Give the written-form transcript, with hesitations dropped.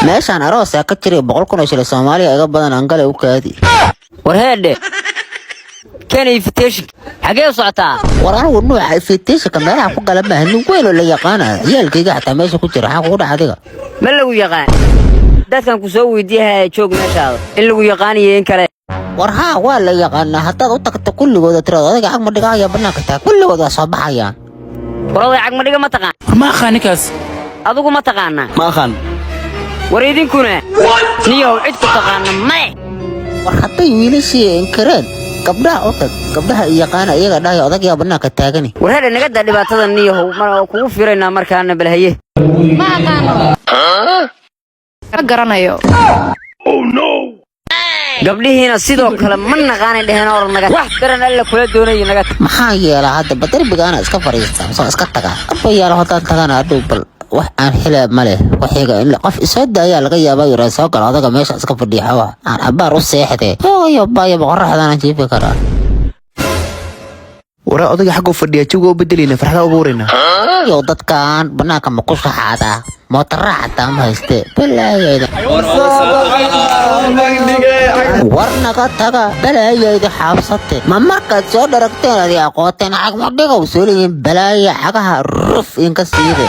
Meeshaan aroosaa ka jiray, 100,000 oo shilin Soomaaliya iga badan, angale u kaadi. War heedhe, keen invitation. Xagee u socotaa? War anigu nuuca invitationka meelaha ku gala maaha. Nin weyn oo la yaqaana, ciyaalkayga xataa meesha ku jira. Maxaa kugu dhaca adiga? Ma lagu yaqaan? Dadkan ku soo weydiiyahaya, joog meeshaada, in lagu yaqaaniyo in kale. War haa, waa la yaqaanaa. Haddaad u tagto kulligooda, tiraado odayga cag ma dhiga ayaa bannaanka taag, kulligood waa soo baxayaan. War oday cagma dhiga ma taqaan? War ma aqaan ninkaas. Adigu ma taqaanaa? Ma aqaan. War idinkuna niyow, cid ku taqaana male. War hadday wiilashii inkireen, gabdhaha u tag. Gabdhaha i yaqaana, iyaga dhahaya odagayaa bannaanka taagani. War heedhe, naga daa dhibaatada niyahow, ma kugu fiiraynaa markaana balhaye. Ma aqaano, ma garanayo. Gabdhihiina sidoo kale ma naqaanay dheheen. Oran naga wax daran alla kula doonayo, naga. Maxaa yeelaa hadda? Ba derbigaana iska fadhiista soo iska taga aba yaalo. Haddaan tagana hadhow bal wax aan helaa ma leh. Waxiga in qof isoo daayaa laga yaabaa, yara soo gala odaga meesha iska fadhiya, xawa aan cabaar u seexdee. Hooyo baayaba, qoraxdaan jiifi karaa. Waraa, odayga xagguu fadhiyaa? Jawiga u bedelayna, farxada abuurayna. Yo, dadkan banaanka ma ku shaxaadaa? Mootaraa xataa ma hayste, balaayayda. War naga taga, balaayayda xaabsate. Ma markaad soo dharagteen adi aqooteen cagma dhigow soo leeyihiin? Balaaya cagaha ruf inka siide.